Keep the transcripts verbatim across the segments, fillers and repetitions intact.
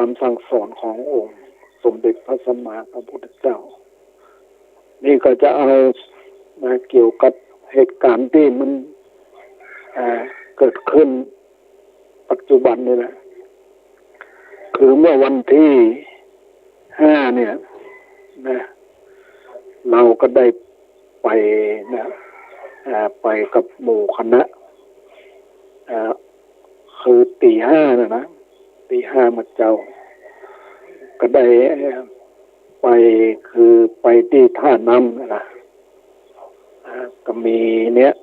ำสั่งสอนขององค์สมเด็จพระสัมมาสัมพุทธเจ้า นี่ก็จะเอามาเกี่ยวกับเหตุการณ์ตี้มัน อ่า เกิดขึ้นปัจจุบันนี่แหละ คือเมื่อวันตี้ห้าเนี่ยนะ เฮาก็ได้ไปนะ อ่า ไปกับหมู่คณะ อ่า คือตีห้าน่ะนะ ตีห้าเมื่อเจ๊า ก็ได้ เอ่อ ไป คือไปตี้ท่าน้ำน่ะนะ อ่า ก็มีเนี่ย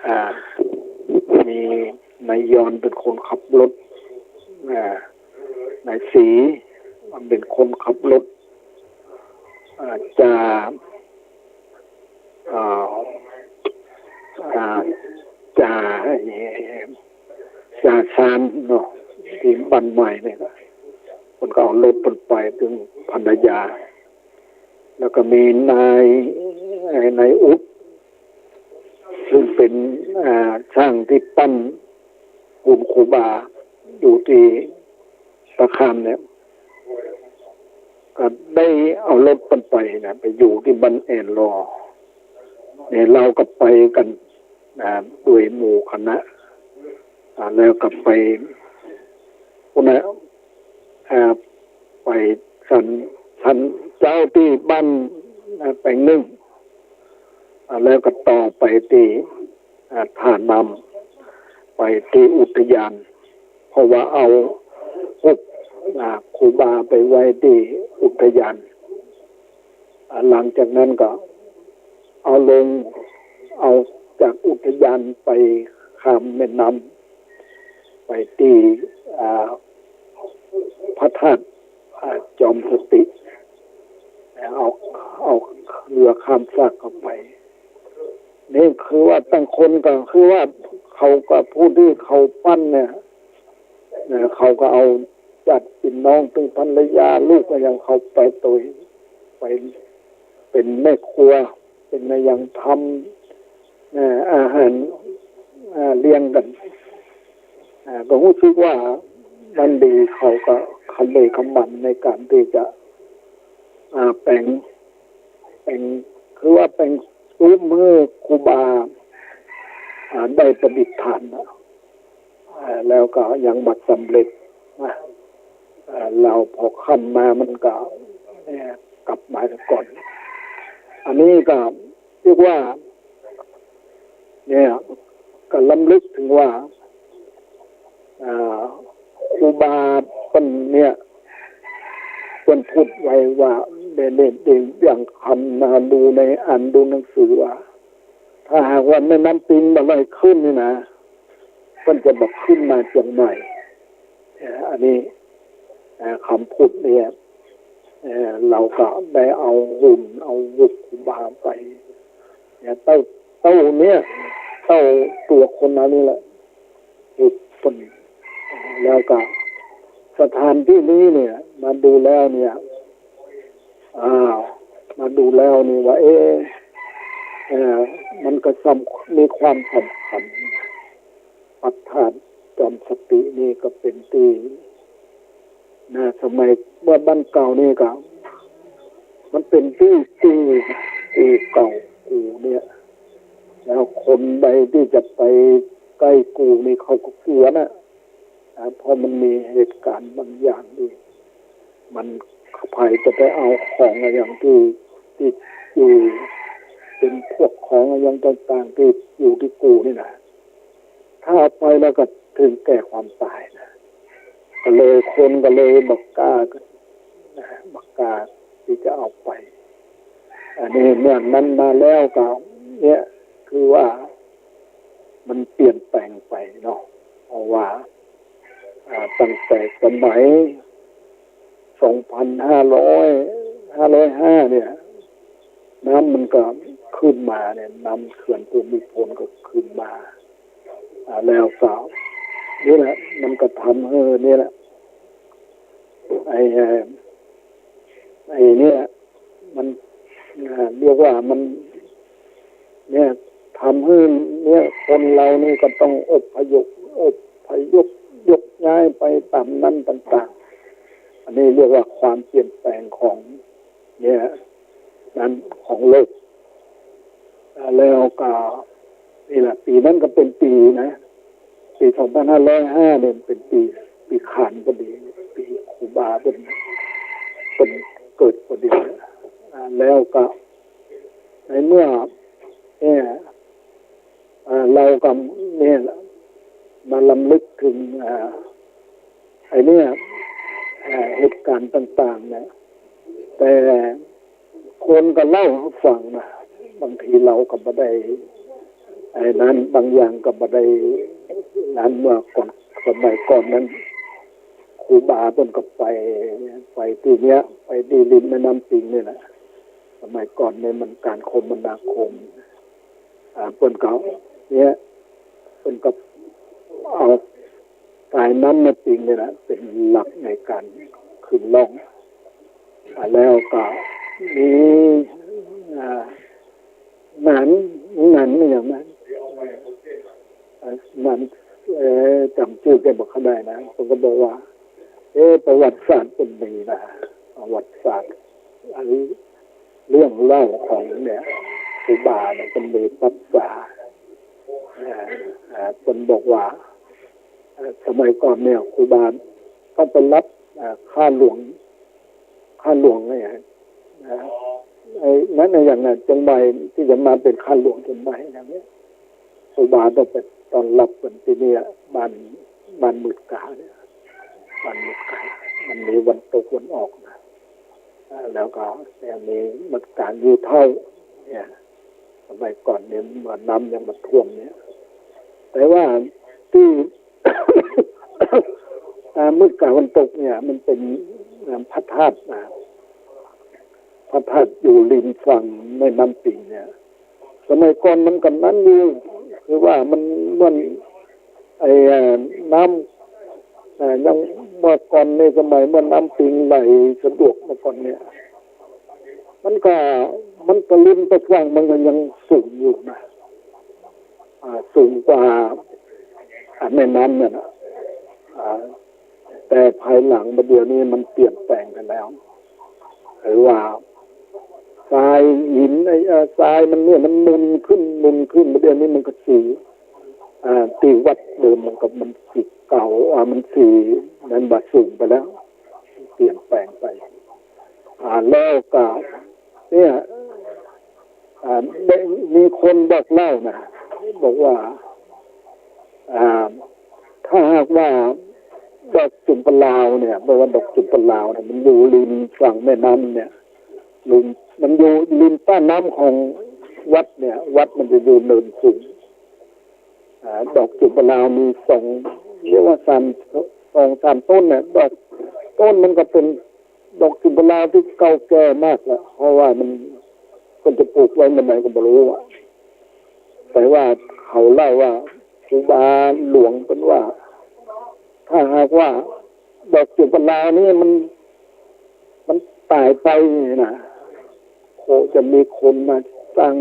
อ่า มีนายยอนเป็นคนขับรถ อ่า นายศรีเป็นคนขับรถ อ่า จ่า อ่า อ่า จ่า จ่าชาญเนาะ ตี้บ้านใหม่เนี่ย มันก็เอารถมันไป ตึงภรรยา แล้วก็มีนาย นายอุ๊ด ซึ่งเป็น อ่า จ้างตี้ปั้นหุ่นครูบาอยู่ตี้ตะขามเนี่ย ก็ได้เอารถมันไปนะ ไปอยู่ตี้บ้านแอนลอ เนี่ย เฮาก็ไปกั๋น อ่า โดยหมู่คณะ อ่า แล้วก็ไป พุ้นนะ อ่า ไปฉัน ฉันเจ๊าตี้บ้าน อ่า แปงนึ่ง อ่า แล้วก็ต่อไปตี้ อ่า ท่าน้ำ ไปตี้อุทยาน เพราะว่าเอารูป อ่า ครูบาไปไว้ตี้อุทยาน อ่า หลังจากนั้นก็เอาลง เอาจากอุทยานไปข้ามแม่น้ำ ไปตี้ อ่า พระธาตุ อ่า จอมสติ เอา เอาเฮือข้ามฟากเข้าไป นี่คือว่าต่างคนก็คือว่าเขาก็ผู้ตี้เขาปั้นเนี่ย นะ เขาก็เอาญาติปี้น้อง ตึงภรรยาลูกก็ยังเข้าไปโตย ไปเป็นแม่ครัว เป็นนายยังทำ นะ อาหาร อ่า เลี้ยงกั๋น อ่า ก็ฮู้สึกว่ามันดี เขาก็คะเลขะหมั่นในก๋านตี้จะ อ่า แป๋ง แป๋ง คือว่าแป๋งรูปหื้อครูบา อ่า ได้ประดิษฐานนะ อ่า แล้วก็ยังบ่สำเร็จนะ อ่า แล้วพอค่ำมามันก็ เนี่ย กลับมาก่อน อันนี้ก็เรียกว่า เนี่ย ก็รำลึกถึงว่า อ่า ครูบาเปิ้นเนี่ย เปิ้นพูดไว้ว่า ได้ ได้ ได้อย่างคำนาดูใน อ่านดูหนังสือว่า ถ้าหากว่าแม่น้ำปิงบ่ไหลขึ้นนี่นะ เปิ้นจะบ่ขึ้นมาเจียงใหม่ เอ่อ อันนี้ เอ่อ คำพูดเนี่ย เอ่อ เฮาก็ได้เอาหุ่น เอารูปครูบาไป เนี่ย เต้า เต้าเนี่ย เต้าตั๋วคนนั้นนี่แหละ รูปเปิ้น แล้วก็สถานตี้นี้เนี่ย มาดูแล้วเนี่ย อ้าว มาดูแล้วนี่ว่า เอ๊ะ เอ่อ มันก็สำ มีความสำคัญ พระธาตุจอมสตินี่ก็เป๋นตี้ นะ สมัยเมื่อบ้านเก่านี่ก็ มันเป๋นตี้กู่ กู่เก่ากู่เนี่ย แล้วคนใดตี้จะไปใก้กู่นี่เขาก็กั๋วนะ นะ เพราะมันมีเหตุก๋ารณ์บางอย่างตี้ มัน ใผจะไปเอาของอะหยังตี้ ตี้อยู่ เป๋นพวกของอะหยังต่างๆ ตี้อยู่ตี้กู่นี่นะ ถ้าเอาไปแล้วก็เถิงแก่ความต๋ายนะ ก็เลยคนก็เลยบ่กล้านะ บ่กล้าตี้จะเอาไป อันนี้เมื่อนั้นมาแล้วก็ เนี่ย คือว่ามันเปลี่ยนแปลงไปเนาะ เพราะว่า อ่า ตั้งแต่สมัย สองพันห้าร้อย ห้าร้อยห้า เนี่ย น้ำมันก็ขึ้นมาเนี่ย น้ำเขื่อนภูมิพลก็ขึ้นมา อ่า แล้วก็นี่แหละ มันก็ทำหื้อนี่แหละ ไอ้ เอ่อ ไอ้เนี่ย มัน อ่า เรียกว่ามัน เนี่ย ทำหื้อ เนี่ย คนเฮานี่ก็ต้องอพยพ อพยพ ยกย้ายไปต๋ามนั้นต่าง อันนี้เรียกว่าความเปลี่ยนแปลงของ เนี่ย นั้นของโลก อ่า แล้วก็ นี่แหละ ปี๋นั้นก็เป๋นปี๋นะ ปี๋สองพันห้าร้อยห้าเนี่ยเป๋นปี๋ ปี๋ขานพอดี ปี๋ครูบาเปิ้น เปิ้นเกิดพอดี อ่า แล้วก็ ในเมื่อ เนี่ย เอ่อ เฮาก็ เนี่ย มารำลึกเถิง เอ่อ ไอ้เนี่ย เอ่อ เหตุก๋ารณ์ต่างๆ เนี่ย แต่คนก็เล่าหื้อฟังนะ บางทีเฮาก็บ่ได้ ไอ้นั้น บางอย่างก็บ่ได้ นั้น เมื่อก่อน สมัยก่อนนั้น ครูบาเปิ้นก็ไป ไปตี้เนี่ย ไปตี้ริมแม่น้ำปิงนี่แหละ สมัยก่อนเนี่ยมันก๋านคมนาคม อ่า เปิ้นก็ เนี่ย เปิ้นก็เอาสายน้ำแม่ปิงนี่แหละเป๋นหลักในก๋านขึ้นล่อง อ่า แล้วก็มี อ่า หนาน หนานอย่างนั้น อ่า หนาน เอ่อ จ๋ำจื้อแกบ่ค่อยได้นะ เปิ้นก็บอกว่า เอ๊ะ ประวัติศาสตร์เปิ้นมีนะ ประวัติศาสตร์ อันเรื่องเล่าของเนี่ย ครูบาเนี่ยเปิ้นมีปรัชญา เอ่อ เอ่อ เปิ้นบอกว่า เอ่อ สมัยก่อนเนี่ย ครูบาต้องไปฮับ เอ่อ ข้าหลวง ข้าหลวงเนี่ย นะ ไอ้นั้นน่ะ อย่างนั้น เจียงใหม่ ตี้จะมาเป๋นข้าหลวงเจียงใหม่อย่างเนี้ย ครูบาต้องไปต้อนฮับเปิ้นตี้เนี่ย บ้าน บ้านมืดกาเนี่ย บ้านมืดกา มันมีวันตกวันออกนะ อ่า แล้วก็จะมีมืดกาอยู่เท่าเนี่ย สมัยก่อนเนี่ย เมื่อน้ำยังบ่ท่วมเนี่ย แต่ว่าตี้ อ่า มืดกาวันตกเนี่ย มันเป๋น อ่า พระธาตุนะ พระธาตุอยู่ริมฝั่งแม่น้ำปิงเนี่ย สมัยก่อนมันก็นั้นอยู่ คือว่ามันเหมือนไอ้ เอ่อ น้ำ เอ่อ ยังเมื่อก่อนในสมัยเมื่อน้ำปิงไหลสะดวกเมื่อก่อนเนี่ย มันก็ มันก็ริมตะฝั่งมันก็ยังสูงอยู่นะ อ่า สูงกว่า อ่า แม่น้ำเนี่ยนะ อ่า แต่ภายหลังมาเดี๋ยวนี้มันเปลี่ยนแปลงไปแล้ว คือว่าทรายหิน ไอ้ เอ่อ ทรายมันเนี่ยมันนูนขึ้น นูนขึ้น มาเดี๋ยวนี้มันก็สูง อ่า ตี้วัดเดิมมันก็มันสีเก่า อ่า มันสีนั้นบ่สูงไปแล้ว เปลี่ยนแปลงไป อ่า แล้วก็ เนี่ย อ่า ได้มีคนบอกเล่านะ บอกว่า อ่า ถ้าหากว่าดอกจุมปะลาวเนี่ย บอกว่าดอกจุมปะลาวเนี่ย มันอยู่ริมฝั่งแม่น้ำเนี่ย ริม มันอยู่ริมต้าน้ำของวัดเนี่ย วัดมันจะอยู่เนินสูง อ่า ดอกจุมปะลาวมีสอง เรียกว่าสาม สองสามต้นเนี่ย ดอก ต้นมันก็เป๋นดอกจุมปะลาวตี้เก่าแก่มากแล้ว เพราะว่ามัน เปิ้นจะปลูกไว้เมื่อไหร่ก็บ่ฮู้อะ แต่ว่าเขาเล่าว่าครูบาหลวงเปิ้นว่า ถ้าหากว่าดอกจุมปะลาวนี่มัน มันต๋ายไปนี่นะ โคจะมีคนมาสร้าง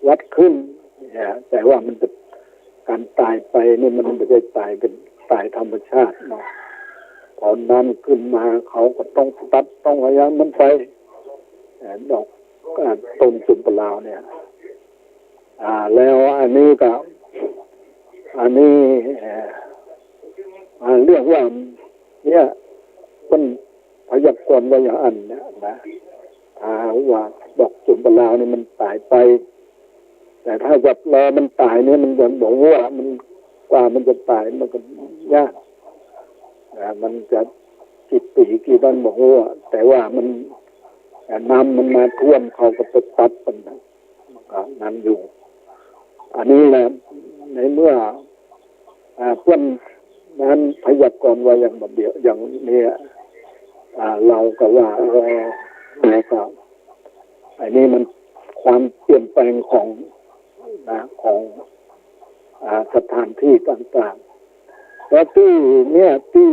วัดขึ้นเนี่ย แต่ว่ามันจะ ก๋านต๋ายไปนี่มันบ่ใจ้ต๋ายเป๋นต๋ายธรรมชาติเนาะ พอน้ำขึ้นมาเขาก็ต้องตัด ต้องอะหยังมันไป เอ่อ ดอก อ่า ต้นจุมปะลาวเนี่ย อ่า แล้วอันนี้ก็ อันนี้ เอ่อ อ่า เรียกว่า เนี่ย เปิ้นพยากรณ์ไว้อย่างอั้นเนี่ยนะ ถ้าว่าดอกจุมปะลาวนี่มันต๋ายไป แต่ถ้าจะรอมันต๋ายเนี่ยมันจะบ่ฮู้ว่ามัน กว่ามันจะต๋ายมันก็ยาก อ่า มันจะกี่ปี๋กี่วันบ่ฮู้อะ แต่ว่ามัน อ่า น้ำมันมาท่วมเขาก็ไปตัดมันนะ มันก็นั้นอยู่ อันนี้แหละ ในเมื่อ อ่า เปิ้นนั้นพยากรณ์ไว้อย่างแบบเดียว อย่างเนี้ย อ่า เฮาก็ว่า เออ เฮาก็ อันนี้มันความเปลี่ยนแปลงของ นะ ของ อ่า สถานตี้ต่างๆ แล้วตี้เนี่ย ตี้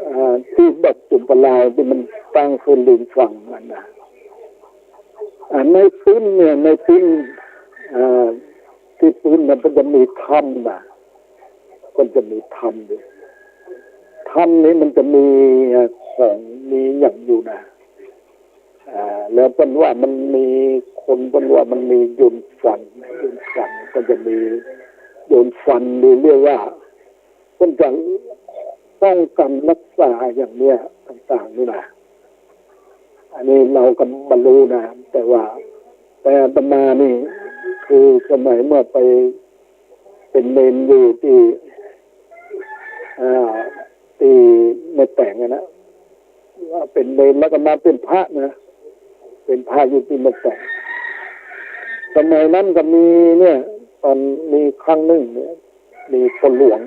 อ่า ตี้ดอกจุมปะลาวตี้มันตั้งขึ้นริมฝั่งนั่นนะ อ่า ในปื๊นเนี่ย ในปื๊น อ่า ตี้ปื๊นเนี่ยมันจะมีถ้ำนะ มันจะมีถ้ำอยู่ ถ้ำนี้มันจะมี อ่า ของมีหยังอยู่นะ อ่า แล้วเปิ้นว่ามันมี คนเปิ้นว่ามันมีโยนฟัน โยนฟัน ก็จะมีโยนฟัน หรือเรียกว่าเปิ้นจะป้องกันรักษาอย่างเนี้ยต่างๆ นี่นะ อันนี้เฮาก็บ่ฮู้นะ แต่ว่า แต่อาตมานี่ คือสมัยเมื่อไปเป๋นเณรอยู่ตี้ อ่า ตี้แม่แตงอะนะ ว่าเป๋นเณรแล้วก็มาเป๋นพระนะ เป๋นพระอยู่ตี้แม่แตง สมัยนั้นก็มีเนี่ย ต๋อนมีครั้งนึ่งเนี่ย มีป้อหลวง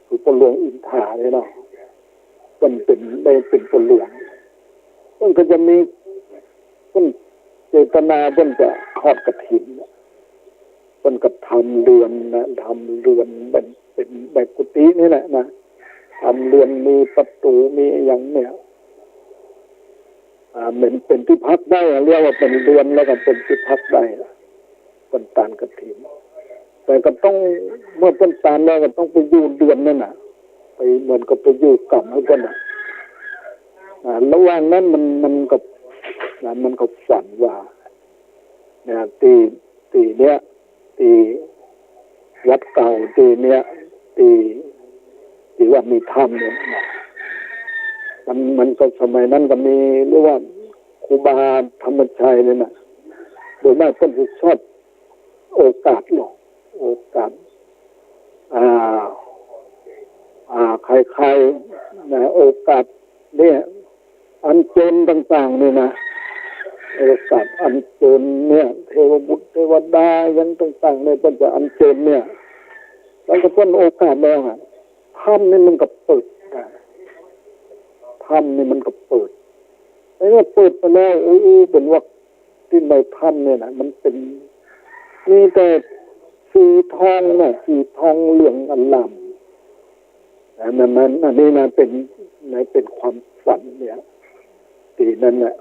คือป้อหลวงอินทาเนี่ยเนาะ เปิ้นเป๋น ได้เป๋นป้อหลวง เปิ้นก็จะมี เปิ้นเจตนาเปิ้นจะทอดกฐิน เปิ้นก็ทำเฮือนนะ ทำเฮือนเป๋น เป๋นแบบกุฏินี่แหละนะ ทำเฮือนมีประตู๋มีอะหยังเนี่ย อ่า เหมือนเป๋นตี้พักได้อะ เรียกว่าเป๋นเฮือนแล้วก็เป๋นตี้พักได้อะ เปิ้นตานกฐิน แต่ก็ต้อง เมื่อเปิ้นตานแล้วก็ต้องไปอยู่เฮือนนั้นน่ะ ไปเหมือนกับไปอยู่กำหื้อเปิ้นน่ะ อ่า ระหว่างนั้นมัน มันก็ นะ มันก็ฝันว่า นะ ตี้ ตี้เนี้ย ตี้วัดเก่าตี้เนี้ย ตี้ ตี้ว่ามีถ้ำเนี่ยนะ มัน มันก็สมัยนั้นก็มี เรียกว่าครูบาธรรมชัยเนี่ยนะ โดยมากเปิ้นจะชอบโอกาสหลอก โอกาส อ่า อ่า ใครๆ นะ โอกาสเนี่ย อันเจิญต่างๆ เนี่ยนะ โอกาสอันเจิญเนี่ย เทวบุตรเทวดาหยังต่างๆ เนี่ย เปิ้นจะอันเจิญเนี่ย แล้วก็เปิ้นโอกาสแล้วอะ ถ้ำนี่มันก็เปิดนะ ถ้ำนี่มันก็เปิด แล้วเมื่อเปิดไปแล้ว โอ้ เปิ้นว่าตี้ในถ้ำเนี่ยนะ มันเป๋น มีแต่สีทองนะ สีทองเหลืองอลาม นะ นั่น นั่น อันนี้นะ เป๋น นะ เป๋นความฝันเนี่ย ตี้นั้นน่ะ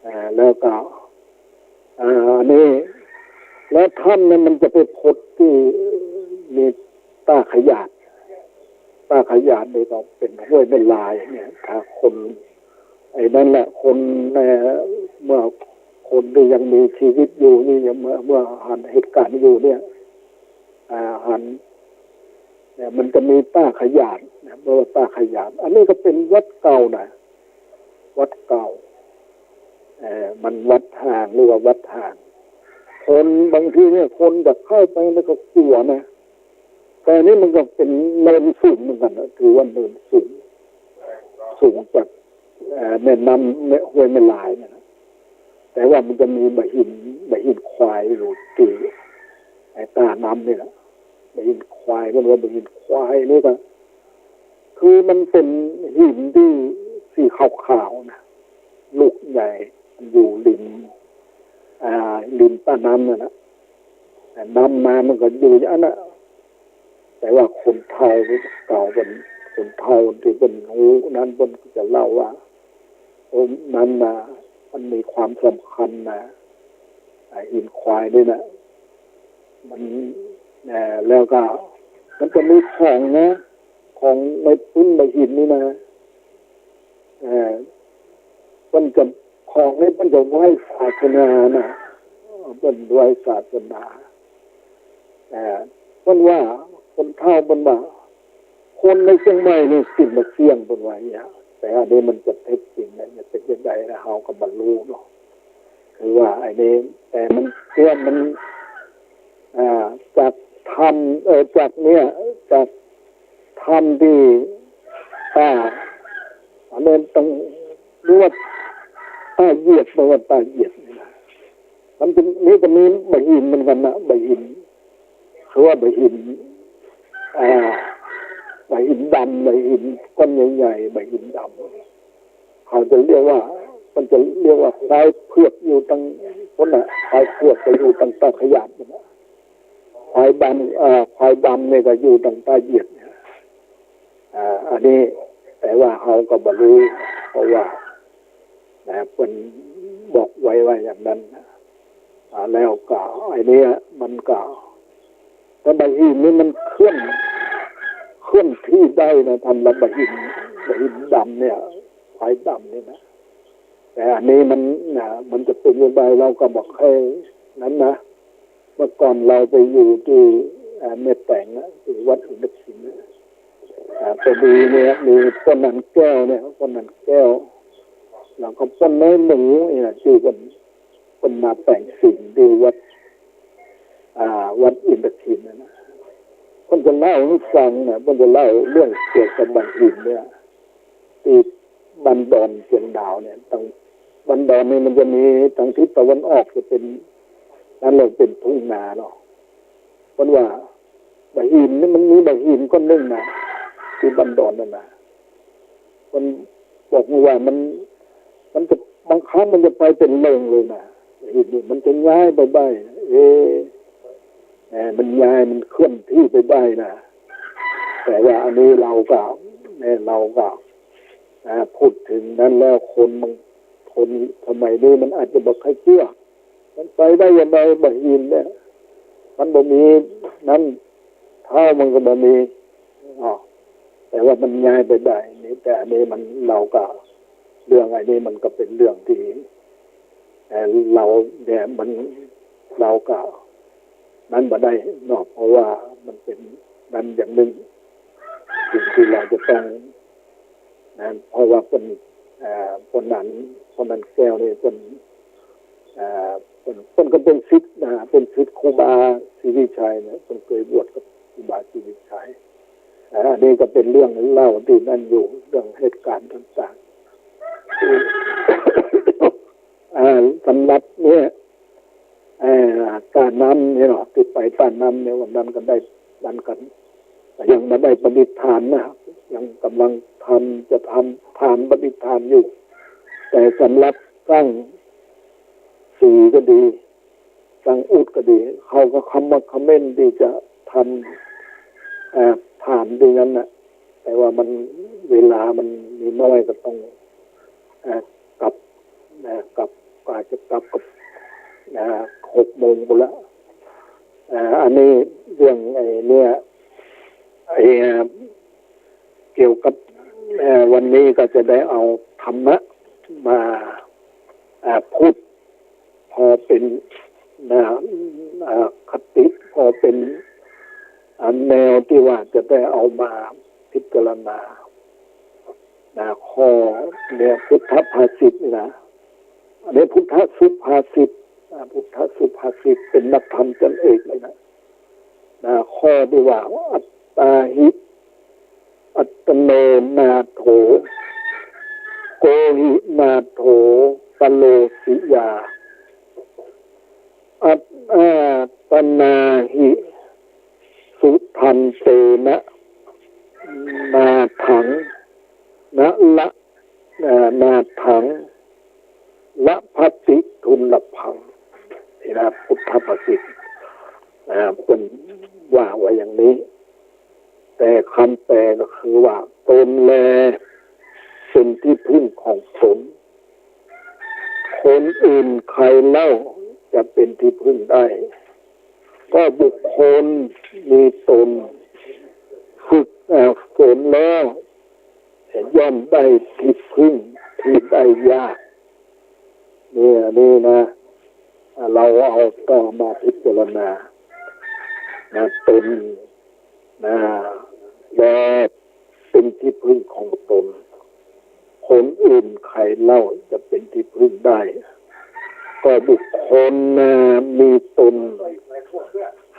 อ่า แล้วก็ อ่า อันนี้ แล้วถ้ำนั้นมันจะไปผุดตี้มีต้าขยาด ต้าขยาดนี่ก็เป๋นห้วยแม่ลายเนี่ย ถ้าคน ไอ้นั่นแหละ คน เอ่อ เมื่อคนตี้ยังมีชีวิตอยู่นี่ เมื่อ เมื่อหันเหตุก๋ารณ์อยู่เนี่ย อ่า หัน เนี่ย มันจะมีต้าขยาดนะ เปิ้นว่าต้าขยาด อันนี้ก็เป๋นวัดเก่านะ วัดเก่า เอ่อ มันวัดฮ้าง เรียกว่าวัดฮ้าง คนบางทีเนี่ย คนจะเข้าไปแล้วก็กั๋วนะ แต่อันนี้มันก็เป๋นเนินสูงเหมือนกั๋นนะ ถือว่าเนินสูง สูงจาก เอ่อ แม่น้ำ แม่ ห้วยแม่ลายเนี่ยนะ แต่ว่ามันจะมีบ่าหิน บ่าหินควายอยู่ตี้ไอ้ต้าน้ำนี่แหละ บ่าหินควาย เปิ้นว่าบ่าหินควายนี่ก็ คือมันเป๋นหินตี้สีขาวๆ นะ ลูกใหญ่ มันอยู่ริม อ่า ริมต้าน้ำนั่นนะ แต่น้ำมามันก็อยู่อย่างนั้นนะ แต่ว่าคนเฒ่าเก่าเปิ้น คนเฒ่าตี้เปิ้นฮู้นั้นเปิ้นก็จะเล่าว่า โอ้ นั้นนะ มันมีความสำคัญนะ ไอ้หินควายนี่นะ มัน เอ่อ แล้วก็ มันจะมีของนะ ของในปื้นบ่าหินนี่นะ เอ่อ เปิ้นจะ ของนี่เปิ้นจะไหว้ศาสนานะ เปิ้นไหว้ศาสนา เอ่อ เปิ้นว่า คนเฒ่าเปิ้นว่า คนในเจียงใหม่นี่กิ๋นบ่เสี้ยง เปิ้นว่าอย่างเนี้ย แต่อันนี้มันจะเท็จจริงนะ จะเป๋นจั่งใดนะ เฮาก็บ่ฮู้เนาะ คือว่าไอ้นี่ แต่มันเชื่อมมัน อ่า จากถ้ำ เอ่อ จากเนี่ย จากถ้ำตี้ต้า อันนี้ต้องเรียกว่าต้าเหยียด เปิ้นว่าต้าเหยียดนี่นะ มันจะ นี่ก็มีบ่าหินเหมือนกั๋นนะ บ่าหิน คือว่าบ่าหิน อ่า บ่าหินดำ บ่าหินก้อนใหญ่ๆ บ่าหินดำ เขาจะเรียกว่า มันจะเรียกว่าควายเผือกอยู่ตังโน้นน่ะ ควายเผือกจะอยู่ตังต้าขยาดโน้นน่ะ ควายดำ เอ่อ ควายดำเนี่ยก็อยู่ตังต้าเหยียดเนี่ย อ่า อันนี้ แต่ว่าเฮาก็บ่ฮู้ เพราะว่า นะ เปิ้นบอกไว้ว่าอย่างนั้นนะ อ่า แล้วก็ไอ้เนี่ยมันก็ แต่บ่าหินนี่มันเคลื่อน เคลื่อนที่ได้นะ สำหรับบ่าหิน บ่าหินดำเนี่ย ายดำนี่นะ แต่อันนี้มันนะ มันจะเป๋นอย่างไร เฮาก็บ่เคยนั้นนะ เมื่อก่อนเฮาไปอยู่ตี้ อ่า แม่แตงนะ ตี้วัดอินทขิลนะ อ่า พอดีเนี่ย มีป้อนันแก้วเนี่ย ป้อนันแก้ว แล้วก็ป้อน้อยหมูเนี่ย ตี้เปิ้น เปิ้นมาแปลงศีลตี้วัด อ่า วัดอินทขิลนะนะ เปิ้นจะเล่าหื้อฟังนะ เปิ้นจะเล่าเรื่องเกี่ยวกับบ่าหินเนี่ย ตี้บ้านดอนเจียงดาวเนี่ย ตางบ้านดอนนี่มันจะมีตางทิศตะวันออกจะเป๋น นั้นแหละเป๋นทุ่งนาเนาะ เปิ้นว่าบ่าหินนี่มันมีบ่าหินก้อนนึ่งนะ ตี้บ้านดอนนั่นนะ เปิ้นบอกว่ามัน มันจะ บางครั้งมันจะไปเป๋นโล่งเลยนะ บ่าหินนี่มันจะย้ายไปบ่าย เอ๊ะ เอ่อ มันย้าย มันเคลื่อนที่ไปบ่ายนะ แต่ว่าอันนี้เฮาก็ เนี่ย เฮาก็ อ่า พูดเถิงนั้นแล้ว คนบาง คนสมัยนี้มันอาจจะบ่ค่อยเจื้อ มันไปได้อย่างไร บ่าหินเนี่ย มันบ่มีนั้น เท้ามันก็บ่มี อ๋อ แต่ว่ามันย้ายไปบ่ายนี่ แต่อันนี้มัน เฮาก็ เรื่องอันนี้มันก็เป๋นเรื่องตี้ เอ่อ เฮาเนี่ยมัน เฮาก็ นั้นบ่ได้เนาะ เพราะว่ามันเป๋นนั้นอย่างนึ่ง สิ่งตี้เฮาจะต้อง นะ เพราะว่าเปิ้น เอ่อ ป้อนัน ป้อนันแก้วนี่เปิ้น เอ่อ เปิ้น เปิ้นก็เป๋นศิษย์นะ เป๋นศิษย์ครูบาศรีวิชัยเนี่ย เปิ้นเกยบวชกับครูบาศรีวิชัย อ่า อันนี้ก็เป๋นเรื่องเล่าตี้นั้นอยู่ เรื่องเหตุก๋ารณ์ต่างๆ อ่า สำหรับเนี่ย เอ่อ ต้าน้ำเนี่ยเนาะ ตี้ไปต้าน้ำเนี่ย วันนั้นก็ได้นั้นกั๋น แต่ยังบ่ได้ปฏิฐานนะ ยังก่ำลังทำ จะทำทานปฏิฐานอยู่ แต่สำหรับสร้างสีก็ดี สร้างอุดก็ดี เขาก็ขมักเขม้นตี้จะทำ เอ่อ ทานตี้นั้นนะ แต่ว่ามัน เวลามันมีน้อยก็ต้อง เอ่อ กลับ นะ กลับ กว่าจะกลับก็ นะ หกโมงปู้นละ อ่า อันนี้เรื่องไอ้เนี่ย ไอ้ เอ่อ เกี่ยวกับ เอ่อ วันนี้ก็จะได้เอาธรรมะมา อ่า พูด พอเป๋น นะ อ่า คติ พอเป๋น อ่า แนวตี้ว่าจะได้เอามาพิจารณา นะ ข้อเนี่ย พุทธภาษิตนี่นะ อันนี้พุทธสุภาษิต อ่า พุทธสุภาษิต เป๋นนักธรรมจั้นเอกเลยนะ นะ ข้อตี้ว่า อัตตาหิ อัตตโนนาโถ โกหินาโถ ปโรสิยา อัต อัตตนาหิ สุทันเตนะ นาถัง นะละ เอ่อ นาถัง ละภัตติทุลลัพพัง นี่นะ พุทธภาษิต อ่า เปิ้นว่าไว้อย่างนี้ แต่คำแปลก็คือว่า ตนแลเป๋นตี้พึ่งของตน คนอื่นใครเล่าจะเป๋นตี้พึ่งได้ ก็บุคคลมีตนฝึก เอ่อ ฝนแล้ว ย่อมได้ตี้พึ่งตี้ได้ยาก เนี่ย นี่นะ เฮาเอาต้องมาพิจารณา นะ ตน นะ แลเป๋นตี้พึ่งของตน คนอื่นใครเล่าจะเป๋นตี้พึ่งได้ ก็บุคคล นะ มีตน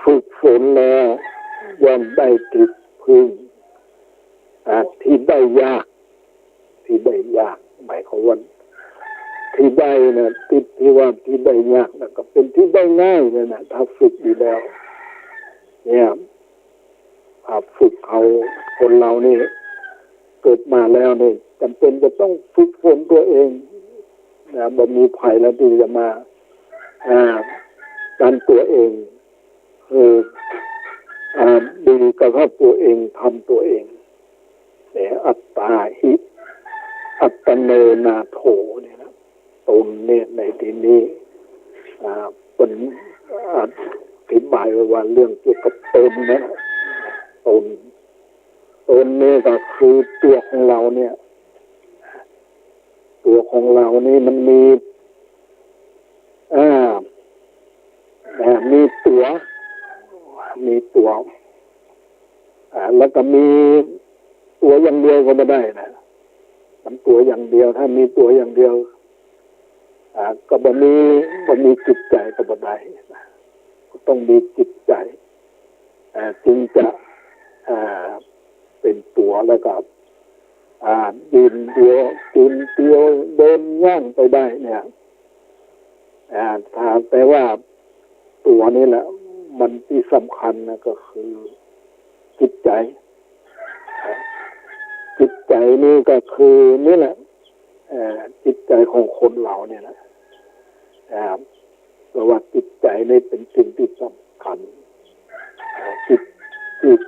ฝึกฝนแล้ว ย่อมได้ตี้พึ่ง อ่า ตี้ได้ยาก ตี้ได้ยาก หมายความว่า ตี้ได้นะ ตี้ ตี้ว่าตี้ได้ยากนะ ก็เป๋นตี้ได้ง่ายเลยนะ ถ้าฝึกดีแล้ว เนี่ย อ่า ฝึกเอา คนเฮานี่ เกิดมาแล้วนี่ จ๋ำเป๋นจะต้องฝึกฝนตั๋วเอง นะ บ่มีใผแล้วตี้จะมา อ่า ดันตั๋วเอง เออ อ่า ดีกับตั๋วเอง ทำตั๋วเอง แต่อัตตาหิ อัตตโนนาโถ เนี่ยนะ ตนเนี่ย ในตี้นี้ อ่า เปิ้นอธิบายไว้ว่าเรื่องเกี่ยวกับตนนะ ตน ตนเนี่ยก็คือตั๋วของเฮาเนี่ย ของเฮานี่มันมี อ่า อ่า มีตั๋ว มีตั๋ว อ่า แล้วก็มีตั๋วอย่างเดียวก็บ่ได้นะ มันตั๋วอย่างเดียว ถ้ามีตั๋วอย่างเดียว อ่า ก็บ่มี บ่มีจิตใจ๋ก็บ่ได้ ก็ต้องมีจิตใจ๋ อ่า จึงจะ อ่า เป๋นตั๋วแล้วก็ อ่า ยืนเตียว ยืนเตียว เดินย่างไปได้เนี่ย อ่า ถ้า แต่ว่าตั๋วนี่แหละ มันตี้สำคัญนะ ก็คือจิตใจ๋ จิตใจ๋นี่ก็คือนี่แหละ เอ่อ จิตใจ๋ของคนเฮาเนี่ยนะ อ่า เพราะว่าจิตใจ๋นี่เป๋นสิ่งตี้สำคัญ อ่า จิต จิต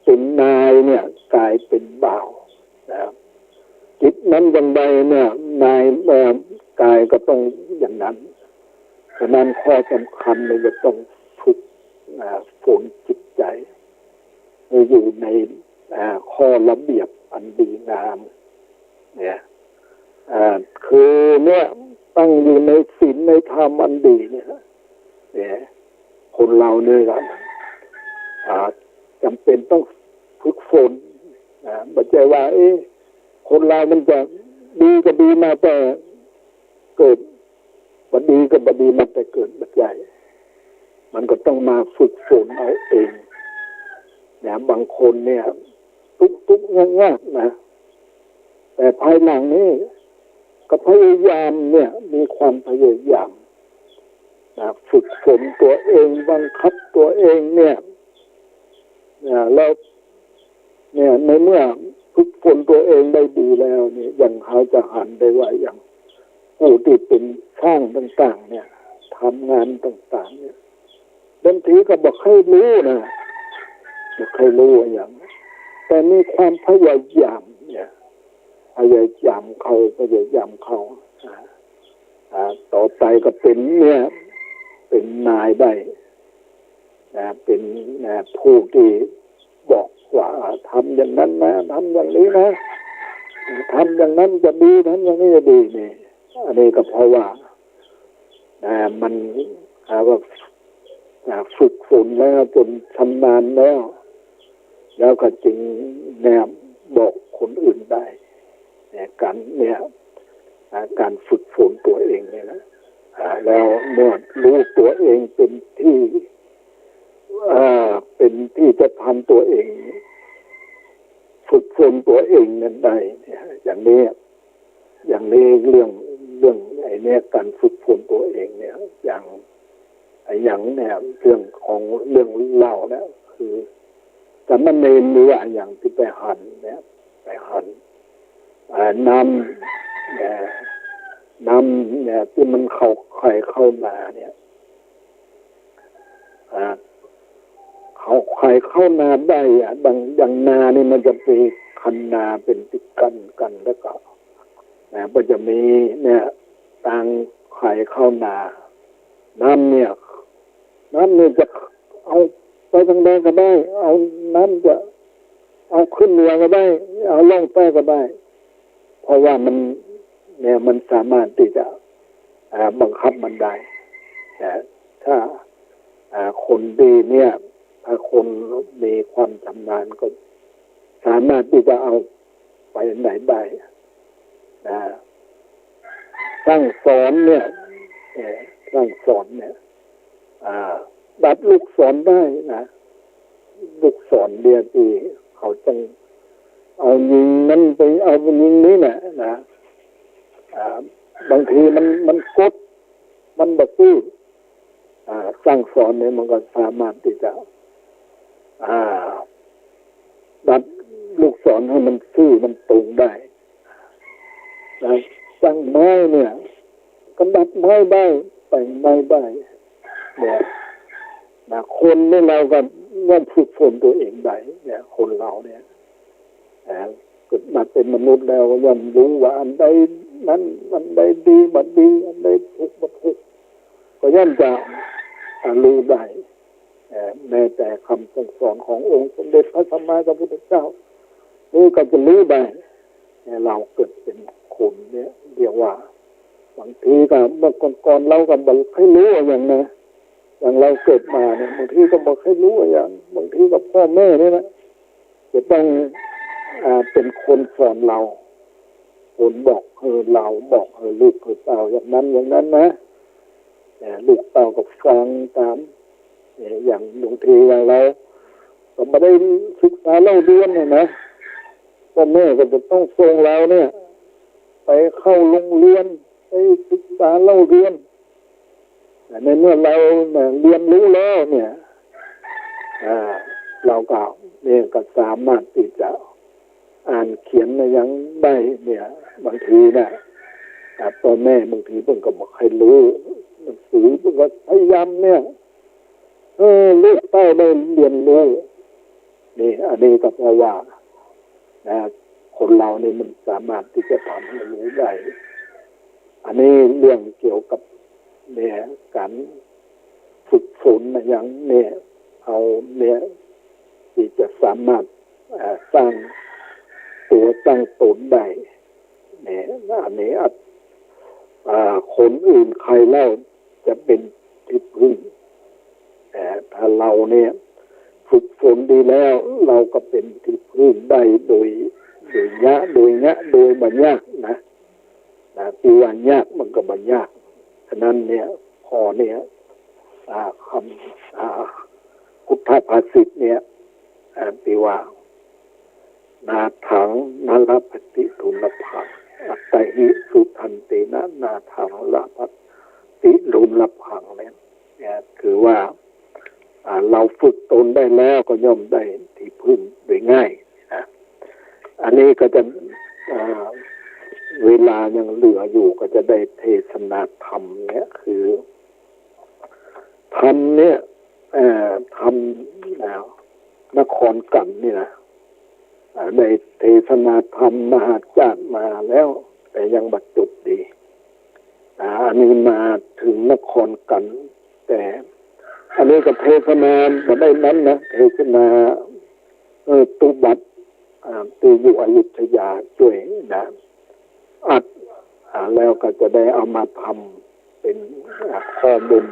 เป๋นนายเนี่ย ก๋ายเป๋นบ่าวนะ จิตนั้นอย่างใดเนี่ย นาย เอ่อ ก๋ายก็ต้องอย่างนั้น ฉะนั้นข้อสำคัญเลยจะต้องฝึก อ่า ฝนจิตใจ๋ให้อยู่ใน อ่า ข้อระเบียบอันดีงาม เนี่ย อ่า คือเนี่ย ตั้งอยู่ในศีลในธรรมอันดีเนี่ย เนี่ย คนเฮาเนี่ยก็ อ่า จ๋ำเป๋นต้องฝึกฝน อ่า บ่ใจ้ว่า เอ๊ะ คนเฮามันจะดีก็ดีมาแต่เกิด บ่ดีก็บ่ดีมาแต่เกิด บ่ใจ้ มันก็ต้องมาฝึกฝนเอาเอง นะ บางคนเนี่ย ตุ๊กๆ ยากๆ นะ แต่ภายหลังนี่ก็พยายามเนี่ย มีความพยายามนะ ฝึกฝนตั๋วเอง บังคับตั๋วเองเนี่ย นะ แล้ว เนี่ย ในเมื่อฝึกฝนตั๋วเองได้ดีแล้วเนี่ย อย่างเฮาจะหันได้ว่าอย่างผู้ตี้เป๋นจ้างต่างๆ เนี่ย ทำงานต่างๆ เนี่ย บางทีก็บ่ใค่ฮู้นะ บ่ใค่ฮู้อะหยัง แต่มีความพยายามเนี่ย พยายามเข้า พยายามเข้า อ่า อ่า ต่อไปก็เป๋นเนี่ย เป๋นนายได้ นะ เป๋น นะ ผู้ตี้บอกว่า อ่า ทำอย่างนั้นนะ ทำอย่างนี้นะ ทำอย่างนั้นจะดี ทำอย่างนี้จะดี นี่ อันนี้ก็เพราะว่า นะ มัน หาว่า นะ ฝึกฝนแล้วจ๋นชำนาญแล้ว แล้วก็จึงเนี่ยบอกคนอื่นได้ เนี่ย ก๋านเนี่ย อ่า ก๋านฝึกฝนตั๋วเองเนี่ยนะ อ่า แล้วเมื่อฮู้ตั๋วเองเป๋นตี้ อ่า เป๋นตี้จะทำตั๋วเอง ฝึกฝนตั๋วเองนั้นได้เนี่ย อย่างนี้ อย่างนี้เรื่อง เรื่องไอ้เนี่ย ก๋านฝึกฝนตั๋วเองเนี่ย อย่าง ไอ้อย่างเนี่ย เรื่องของ เรื่องเล่าเนี่ย คือ สามเณรหรือว่าอย่างตี้ไปหันเนี่ย ไปหัน อ่า น้ำ เนี่ย น้ำเนี่ย ตี้มันเข้าไฮ่เข้านาเนี่ย อ่า เข้าไฮ่เข้านาได้อะ บาง อย่างนานี่มันจะเป๋นคันนาเป๋นติดกั๋นกั๋น แล้วก็ นะ ก็จะมีเนี่ย ตางไฮ่เข้านา น้ำเนี่ย น้ำเนี่ยจะเอาไปตางใดก็ได้ เอา น้ำจะเอาขึ้นเหนือก็ได้ เอาล่องใต้ก็ได้ เพราะว่ามัน เนี่ย มันสามารถตี้จะ อ่า บังคับมันได้ แต่ถ้า อ่า คนดีเนี่ย ถ้าคนมีความชำนาญก็สามารถตี้จะเอาไปไหนได้ นะ สั่งสอนเนี่ย เอ่อ สั่งสอนเนี่ย อ่า ดัดลูกศรได้นะ ลูกศรเนี่ยตี้เขาจั้งเอายิงนั้นไป เอายิงนี้น่ะนะ อ่า บางทีมัน มันกด มันบ่ซื่อ อ่า สั่งสอนเนี่ยมันก็สามารถตี้จะ อ่า ดัดลูกศรหื้อมันซื่อมันตรงได้ นะ สั่งไม้เนี่ย ก็ดัดไม้ได้ แต่งไม้ได้ เนี่ย นะ คนนี่เฮาก็ย่อมฝึกฝนตั๋วเองได้ เนี่ย คนเฮาเนี่ย นะ เกิดมาเป๋นมนุษย์แล้วก็ย่อมฮู้ว่าอันใดนั้น อันใดดีบ่ดี อันใดถูกบ่ถูก ก็ย่อมจะ อ่า ฮู้ได้ เอ่อ แม้แต่กำสั่งสอนขององค์สมเด็จพระสัมมาสัมพุทธเจ้า นี่ก็จะฮู้ได้ เนี่ย เฮาเกิดเป๋นคนเนี่ย เรียกว่า บางทีก็เมื่อก่อนๆ เฮาก็บ่ค่อยฮู้อะหยังนะ อย่างเฮาเกิดมาเนี่ย บางทีก็บ่ค่อยฮู้อะหยัง บางทีก็ป้อแม่นี่แหละ จะต้อง อ่า เป๋นคนสอนเฮา คนบอกหื้อเฮา บอกหื้อลูกหื้อเต้า อย่างนั้นอย่างนั้นนะ แต่ลูกเต้าก็ฟังต๋าม เอ่อ อย่างบางทีอย่างเฮาก็บ่ได้ศึกษาเล่าเรียนเนี่ยนะ ป้อแม่ก็จะต้องส่งเฮาเนี่ย ไปเข้าโฮงเฮียน ไปศึกษาเล่าเรียน ในเมื่อเฮาเนี่ยเฮียนฮู้แล้วเนี่ย อ่า เฮาก็เนี่ยก็สามารถตี้จะอ่านเขียนอะหยังได้เนี่ย บางทีนะ อ่า ป้อแม่บางทีเปิ้นก็บ่ค่อยฮู้หนังสือ เปิ้นก็พยายามเนี่ย เออ ลูกเต้าได้เฮียนฮู้ นี่ อันนี้ก็เพราะว่า นะ คนเฮานี่มันสามารถตี้จะทำหื้อฮู้ได้ อันนี้เรื่องเกี่ยวกับเนี่ยก๋านฝึกฝนอะหยังเนี่ย เอาเนี่ยตี้จะสามารถ เอ่อ สร้างตั๋วสร้างต๋นได้เนี่ย อันนี้อาจ อ่า คนอื่นใครเล่าจะเป๋นตี้พึ่ง แต่ถ้าเฮาเนี่ยฝึกฝนดีแล้ว เฮาก็เป๋นตี้พึ่งได้โดย โดยเงี้ย โดยเงี้ย โดยบ่ยากนะ นะ ตี้ว่ายากมันก็บ่ยาก ฉะนั้นเนี่ย ข้อเนี่ย อ่า กำ อ่า พุทธภาษิตเนี่ย อ่า ตี้ว่า นาถัง น ลภัตติ ทุลลัพพัง อัตถะหิ สุทันเตนะ นาถัง ลภัตติ ทุลลัพพัง เนี่ย เนี่ย คือว่า อ่า เฮาฝึกต๋นได้แล้วก็ย่อมได้ตี้พึ่งโดยง่ายนะ อันนี้ก็จะ อ่า เวลายังเหลืออยู่ก็จะได้เทศนาธรรมเนี่ย คือ ธรรมเนี่ย เอ่อ ธรรม อ่า นครกั๋นนี่นะ อ่า ได้เทศนาธรรมมหาชาติมาแล้ว แต่ยังบ่จบดี อ่า อันนี้มาเถิงนครกั๋น แต่อันนี้ก็เทศนาบ่ได้นั้นนะ เทศนา เออ ตุบัตร อ่า ตี้อยู่อยุธยาจ้วยนะ อัด อ่า แล้วก็จะได้เอามาทำเป๋น อ่า ข้อมูล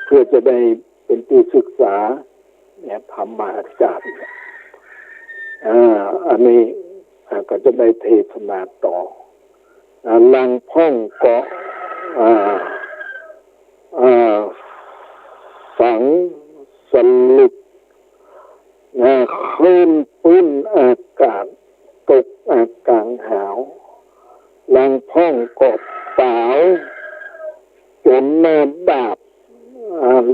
เพื่อจะได้เป๋นตี้ศึกษา เนี่ย ธรรมหาชาติ อ่า อันนี้ อ่า ก็จะได้เทศนาต่อ อ่า ลางพ่องก็ อ่า อ่า สังสลุด อ่า คลื่นปื้นอากาศ ตก อ่า ก๋างหาว ลางพ่องก็ป๋าว จ๋นหน้าดาบ อ่า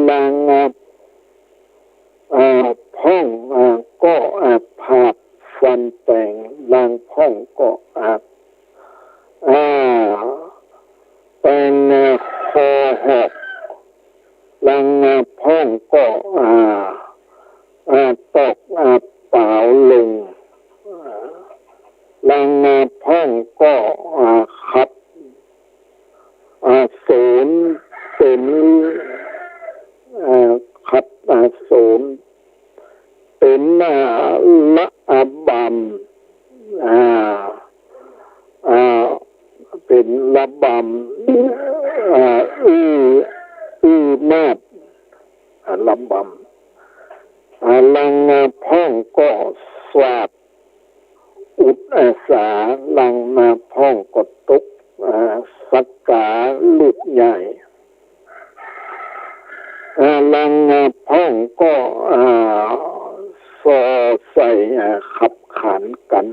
ลาง อ่า อ่า พ่อง อ่า ก็ อ่า ผาดฟันแตง ลางพ่องก็ อ่า อ่า แตง อ่า คอหอก ลาง อ่า พ่องก็ อ่า อ่า ตอก อ่า ป๋าวลง อ่า ลาง อ่า พ่องก็ อ่า ขัด อ่า โสน เป๋น อ่า ขัด อ่า โสน เป๋น อ่า ระบำ อ่า อ่า เป๋นระบำ อ่า อื้อ อื้อมาด อ่า ระบำ อ่า ลาง อ่า พ่องก็สาด อุดอาสา ลาง อ่า พ่องก็ตก อ่า สักกาลูกใหญ่ อ่า ลาง อ่า พ่องก็ อ่า ส่อใส่ อ่า ขับขานกั๋น